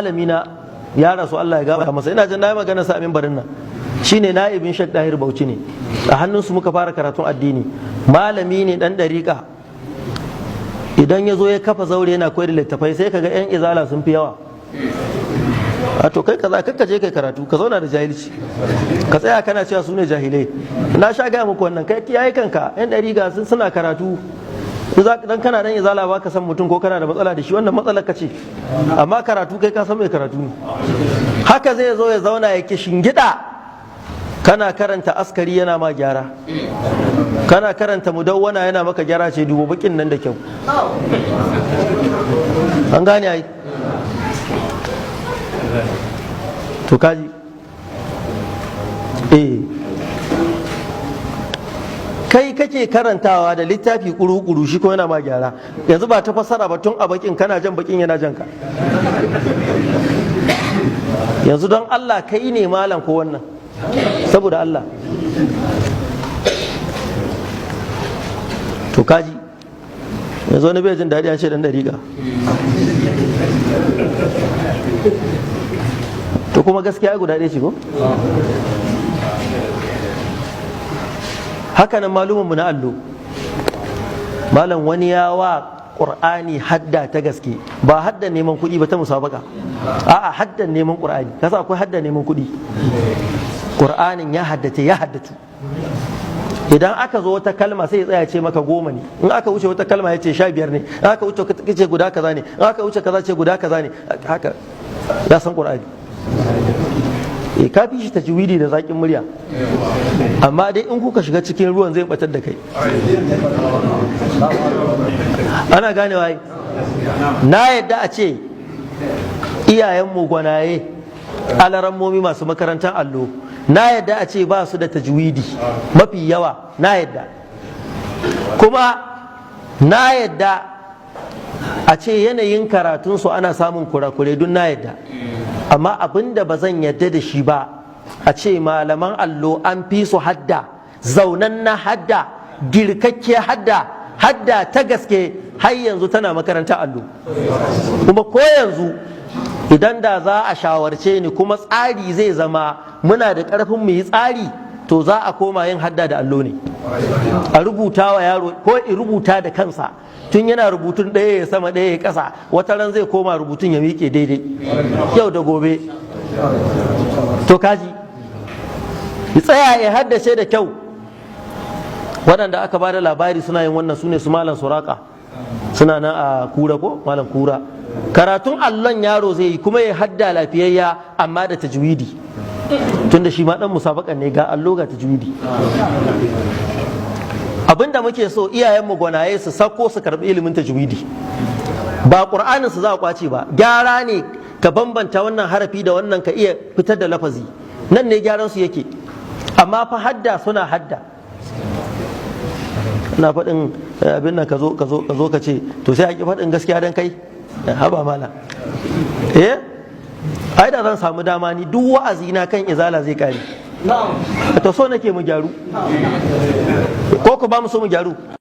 Malami na ya rasu, Allah ya gafarta masa. Ina jin na yi magana sa a mimbarin nan. Shine na'ibin Sheikh Dahir Bauchi ne, a hannunsu muka fara karatun addini. Malami ne dan dariƙa. Idan ya zo ya kafa zaure yana koyar da littafai, sai kaga yan Izala sun fi yawa. A to kai kaza, kakka je kai karatu, ka zauna da jahilci, ka tsaya kana cewa su ne jahilai. Na sha gaya muku wannan. Kai kiyaye kanka. Yan dariƙa sun suna karatu. Dan kana dan Izala ba ka san mutum ko kana da matsala da shi, wannan matsalar ka ce, amma karatu kai ka san mai karatu ne. Haka zai zo ya zauna ya kishingida, kana karanta Askari yana ma gyara, kana karanta Mudawwana yana maka gyara, ce dubo bakin nan da kyau. An gane ai. To kaji, eh, kai kake karantawa da littafi kuru-kuru, shi ko yana ma gyara. Yanzu ba ta fassara ba, tun a bakin kana jan bakin yana jan ka. Yanzu don Allah, kai ne malam ko wannan? Saboda Allah. To kaji, yanzu wani bai jin daɗi an ce dan dariƙa. To kuma gaskiya guda ɗaya ce ko? Hakanan malumanmu na allo, malam wani ya wa Ƙur'ani hadda ta gaske, ba hadda neman kuɗi ba ta musabaka, a'a, haddan neman Ƙur'ani. Kasa akwai hadda neman kuɗi. Ƙur'anin ya haddace, ya haddatu. Idan aka zo wata kalma sai ya tsaya ce maka 10 ne, in aka wuce wata kalma ya ce 15 ne, in aka wuce ce guda kaza ne, in aka wuce kaza ce guda kaza ne. Haka ya san Ƙur'ani. E, ka fi shi tajwidi da zaƙin murya, amma dai in kuka shiga cikin ruwan zai batar da kai. Ana ganewa ai. Na yadda a ce iyayenmu gwanaye, alarammomi masu makarantar allo, na yadda a ce ba su da tajwidi mafi yawa, na yadda. Kuma na yadda a ce yanayin karatunsu ana samun kurakure, dun na yadda. Amma abin da ba zan yadda da shi ba, a ce malaman allo an fi su hadda zaunan na hadda, girkakke hadda, hadda ta gaske, har yanzu tana makarantar allo. Kuma ko yanzu idan da za a shawarce ni, kuma tsari zai zama muna da ƙarfin mu yi tsari, to za a koma yin hadda da allo ne, a rubuta wa yaro ko in rubuta da kansa. Tun yana rubutun ɗaya ya sama, ɗaya ya ƙasa, wata ran zai koma rubutun ya miƙe daidai, yau da gobe. To kaji, ya tsaya ya haddace da kyau. Waɗanda aka ba da labari suna yin wannan su ne su Malam Suraka, suna nan a Kura ko Malam Kura. Karatun allon yaro zai yi kuma ya hadda lafiyayya, amma da tajwidi, tunda shi ma dan musabakan ne, ga allo ga tajwidi. Abinda muke so, iyayenmu gwanaye su sako su karbi ilimin tajwidi. Ba Qur'anin su za a kwace ba, gyara ne, ka bambanta wannan harafi da wannan, ka iya fitar da lafazi, nan ne gyaran su yake. Amma fa hadda suna hadda. Ina faɗin abin nan, ka zo ka zo ka zo ka ce to sai a ki faɗin gaskiya dan kai. Haba mala, eh, ai da zan samu dama ni duk wa'azi na kan Izala zai kare. To so nake mu gyaru, ko ku ba mu so mu gyaru?